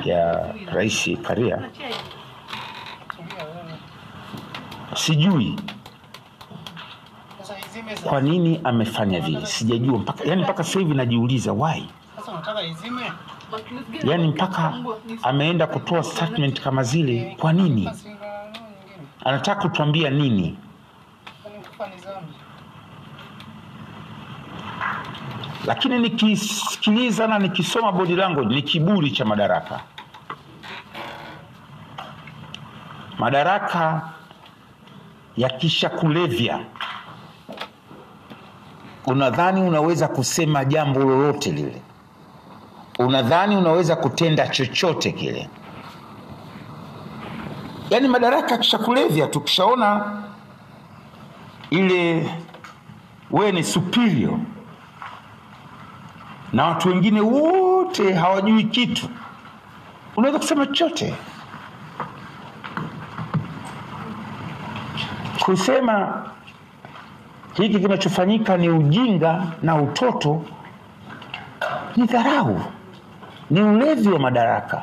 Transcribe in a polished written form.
ya Rais Karia, sijui kwa nini amefanya vile, sijajua mpaka, yani mpaka sasa hivi najiuliza why. Yani mpaka ameenda kutoa statement kama zile, kwa nini? Anataka kutuambia nini? Lakini nikisikiliza na nikisoma body language, ni kiburi cha madaraka. Madaraka yakisha kulevya, unadhani unaweza kusema jambo lolote lile, unadhani unaweza kutenda chochote kile. Yani madaraka yakisha kulevya, tukishaona ile wewe ni superior na watu wengine wote hawajui kitu, unaweza kusema chochote. Kusema hiki kinachofanyika ni ujinga na utoto ni dharau, ni ulevi wa madaraka.